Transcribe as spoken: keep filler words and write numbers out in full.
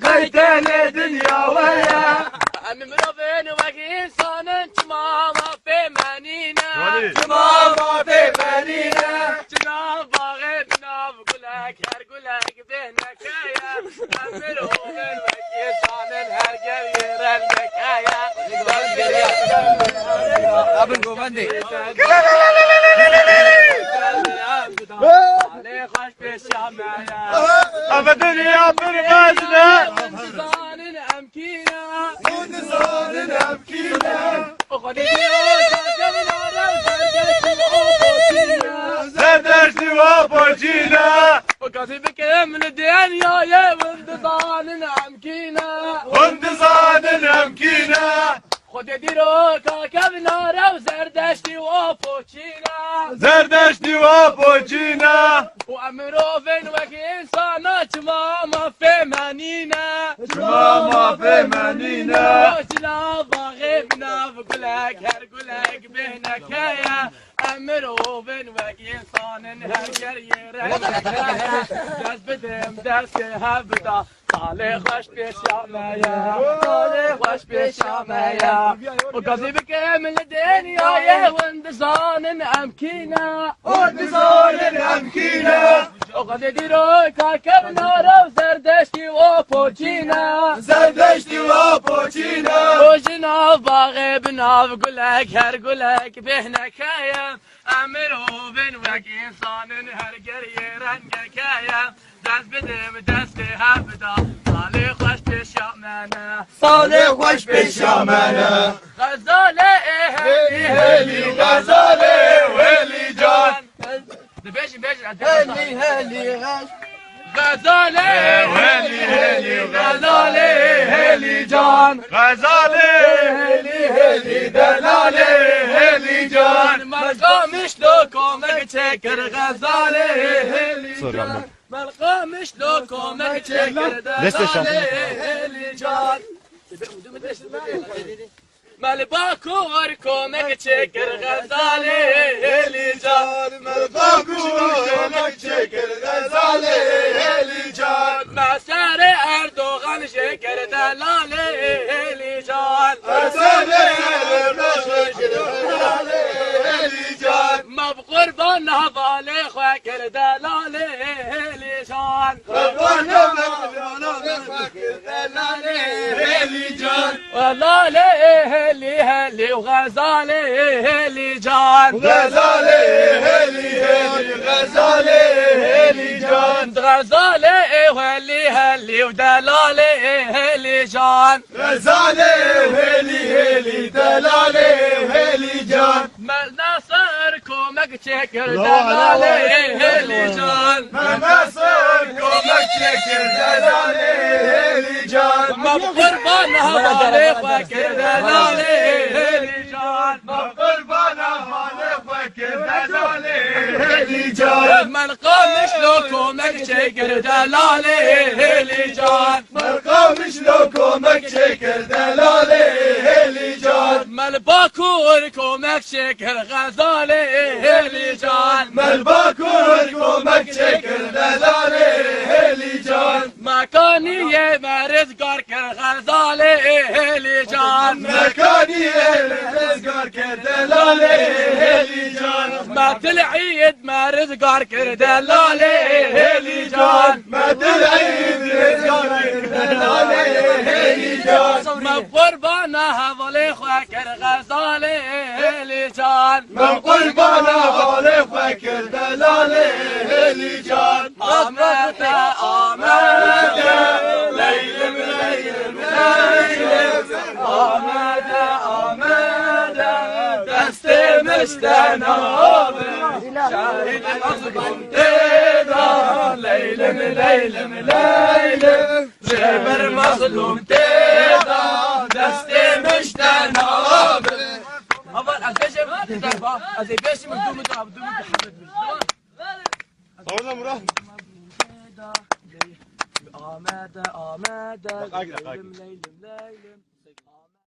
Qey tenê dinya we ye. Em mirovên wek însanin, çima mafê me nîne? Çima mafê me nîne? Çi nav baxê bi nav gulek, her gulek bêhneke ye. Em mirovên wek însanin, her gel yê rengeke ye. Abin govendê. Lê xweş pêşiya me ye. Ev dinya pir mezin e. Hûn dizanin em kî ne? Hûn dizanin em kî ne? Xwedê diyo ka kevin are zerdest û opoçî ne. Zerdest û opoçî ne. Û kesî bikim li dinyayê, hûn dizanin em kî ne? Hûn dizanin em kî ne? Xwedê dîroka kevnare û zerdeştî û opoçî ne. Zerdeştî û opoçî ne. Û em mirovên wek însana, çima mafê me nîne? Çima mafê me nîne? Roj nav baxê bi nav gulek, her gulek bêhneke ye. Em mirovên wek însanin, her ger yê rengeke ye. Dest bidim destê hev bida. Salê xweş pêşiya me ye, salê xweş pêşiya me ye. Û kesî bikim li dinyayê, hûn dizanin em kî ne? Hûn dizanin em kî ne? Û xwedê dîroka kevnare û zerdeştî û opoçî ne. Zerdeştî û opoçî ne. Û ji nav baxê bi nav gulek, her gulek bêhneke ye. Em mirovên wek însanin, her ger yê rengeke ye. Dest bidim destê hev bida. Salê xweş pêşiya me ne. Salê xweş pêşiya me ne. Xezalê ê helî helî, xezalê ê helî can. Dibêjin, bêjin, ez Helî helî xez. Xezalê ê helî helî, xezalê ê helî can. Xezalê ê helî helî, delalê ê helî can. Merqamiş do komek çêkir, xezalê ê helî can. Merqamiş do komek çêkir, delalê ê helî can. Me li Bakur komek çêkir, xezalê ê helî can. Me li Bakur komek çêkir, xezalê ê helî can. Me serê Erdogan jê kir, delalê ê helî can. Me serê Erdogan jê kir, delalê ê helî can. Me bi qurbana hevalê xwe kir, delalê ê helî can. Hevalê xwe kir, delalê ê helî can. Xezalê ê helî helî û xezalê ê helî can. Xezalê ê helî helî, xezalê ê helî can. Xezalê ê helî helî û delalê ê helî can. Xezalê ê helî helî, delalê ê helî can. Me li Nasir komek çêkir, delalê ê helî can. Me Nasir komek çêkir, delalê ê helî can. Me bi qurbana hevalê xwe kir, delalê ê helî can. Me bi qurbana hevalê xwe kir, delalê ê helî can. Me li Qamişlo komek çêkir, delalê ê helî can. Me li Qamişlo komek çêkir, delalê ê helî can. Me li Bakur komek çêkir, xezalê ê helî can. Me li Bakur komek çêkir, delalê ê helî can. Me Kaniyê me rizgar kir, xezalê ê helî can. Me Kaniyê me rizgar kir, delalê ê helî can. Me Til Îd me rizgar kir, delalê ê helî can. Me Til Îd rizgar kir, delalê ê helî can. Me qurbana hevalê xwe kir, xezalê ê helî can. Me qurbana hevalê xwe kir, delalê ê helî can. Amete, amete, leylim, leylim, leylim. Amete, amete, destê min ji te nabe. Şehîd Mezlûm tê de, leylim, leylim, leylim. Jêbir Mezlûm tê de, destê min ji te nabe. Heval, ez bêjim, ez ê bêjim, du min, du min, du min. Sağ olun Murat. Amede, amede, bak, bak, bak. Leylim, leylim, leylim.